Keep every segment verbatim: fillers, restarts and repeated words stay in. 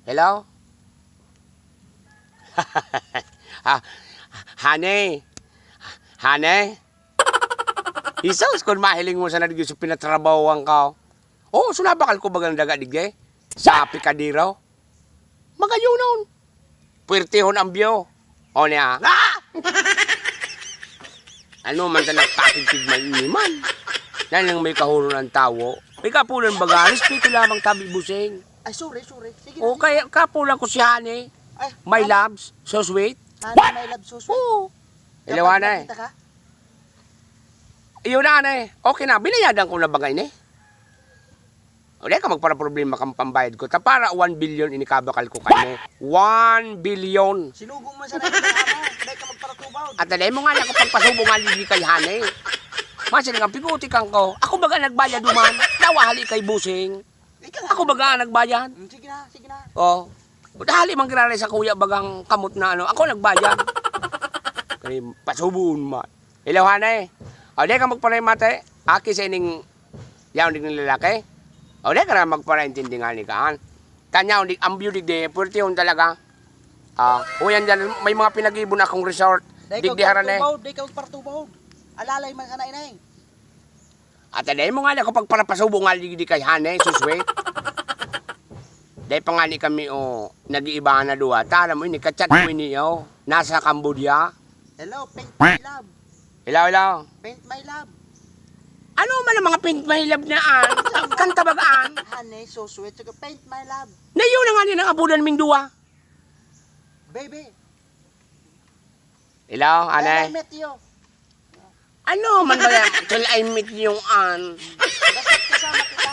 Hello? Ha, honey? Honey? Hesus, kun mahiling mo sana digdi sa pinatrabahoan ko. Oo, so nabakal ko bagang daga digdi. Sa pikadero. Magayonon. Puwertehon ang view. O niya. Ah! Ano man ta nagpakigtig man ini man. Yan ang may kahulon ang tawo. May kapunan baga, respeto lamang tabi, busing. Ay, sorry, sorry. Sige na, O, sige. Kaya kapunan ko si honey. Ay, My ano? loves, so sweet. Honey, my love, so sweet. Oo. Kapag Ilawan na eh. nakita ka? Iyon na, honey. Okay na, binayadan ko na bagay ni. O, di ka magparaproblema kang pambayad ko. Ta para one billion ini kabakal ko kamo. One billion. Sinugo mo sana yung mga amo. Di ka magparatubaw. At dali mo nga na ako pagpasubo nga ligi kay honey. Masiring ang piguti kang ko. Ako baga nagbayad duman. Nawahali kay busing. Ika nga. Ako baga ang nagbayad. Mm, sige na, sige na. Oh. Dali manggiraray sa kuya bagang kamot na ano. Ako nagbayad. Kay pasubuon man. Hello, honey. O, di ka magparemate. Aki sa ining yaon digdi lalaki. O, di ka na magparaintindi nga ni kaan. Tanyaon di, ang view digdi, puwertehon talaga. Ah, o yan dyan, may mga pinag-ibon akong resort. Dai ka Digdi haran eh. magparatubaw, dai ka magparatubaw. Alalay man sana inay. At dai mo nga ako pagparapasubo nga digdi kay honey, so sweet. Dai pa nga ni kami, o, nag-iiba na duwa. Tara mo ini, kachat mo ini, o. Nasa Cambodia. Hello, paint my love. Hello, hello. Paint my love. Ano man ang mga paint my love na, ah? Kanta baga, ah? Honey, so sweet. Saka paint my love. Na yun na nga ni nang abudan ming duwa. Baby. Hello, When I ane? met you. Ano man ba yan? Till I meet you, an. Basta kasama kita.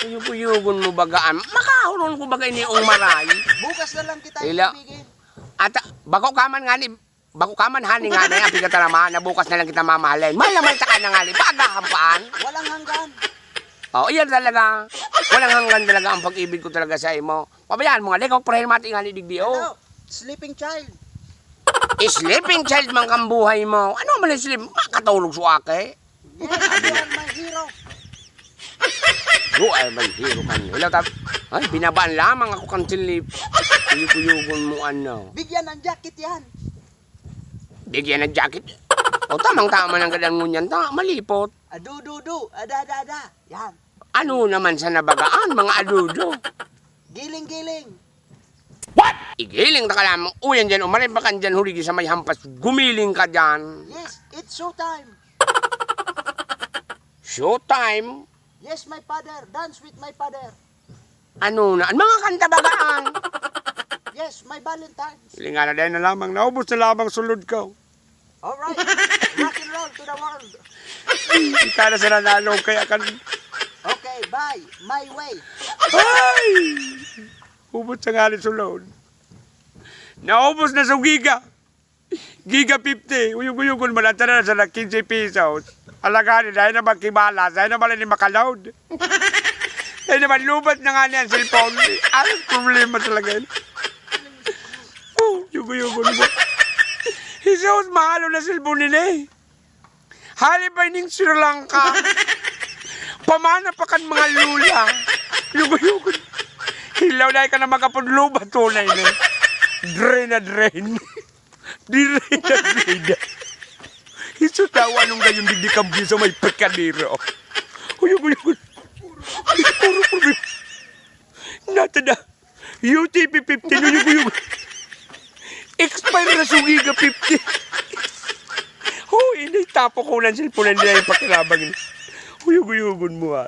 Kuyog-kuyogon mo baga, an. Makahuron ko baga ini ong maray. Bukas na lang kita Ila. ibibigin. At, ah, bako ka man nga ni, bako ka man, honey, nga na yan, pigatarama, na bukas na lang kita mamahalin. Mahal naman sa kanya nga ni, pagahampaan. Walang hanggan. Oh, iyan talaga. Walang hanggan talaga ang pag-ibig ko talaga sa imo. Pabayaan mo nga, di ka magparahin mati nga ni digdi, oh. Ano? Sleeping child. Sleeping child man kang buhay mo. Ano man yung sleep? Makatulog sa aki. Yes, you are my hero. You are my hero kan. Hello, tab-, ay, binabaan lamang ako kan silip. Kuyog-kuyogon mo, ano. Bigyan ng jacket yan. Bigyan ng jacket. O, tamang-tama ng gadang ngunyan, ta, malipot. Adu, du, du. Ada, ada, ada. Yan. Ano naman sa nabagaan, mga adudo? Giling-giling. What? Igiling ta ka lamang. Uyan dyan, umaray pa kan dyan, huli sa may hampas. Gumiling ka dyan. Yes, it's show time. Show time? Yes, my father. Dance with my father. Ano na? Ang mga kanta bagaan? Yes, my Valentine's. Hilingan na dahil na lamang. Naubos na lamang sulod ko. Alright. Rock and roll to the world. Ika na sa nanalo, kaya kan Okay, bye. My way. Ay! Ubot sa ngali sulod. Naubos na sa Giga. Giga fifty. Uyog-uyogon mo lang, tara na sa quince pesos. Alagani, dahil na magkibala, dahil na bala ni makalaod. Dahil naman lubat na nga niya ang cellphone. Ang problema talaga yun. Oh, yugo-yugo na ba? Jesus, mahal na cellphone nila eh. Hali pa ining Sri Lanka. Pamana pa kan mga lula. Yugo-yugo. Hilaw na ka na magkapon lubat tunay na. Drain na drain. Drain na drain. Isu daw anong gayon digdi kambyo sa may pekadero. Uyog-uyog. Puro problema. Natada. U T P fifty, uyog-uyog. Expire na sugi ka fifty. Ho, ini, tapo ko ng cellphone na nila yung pakilabang ini. Uyog-uyogon mo, ha.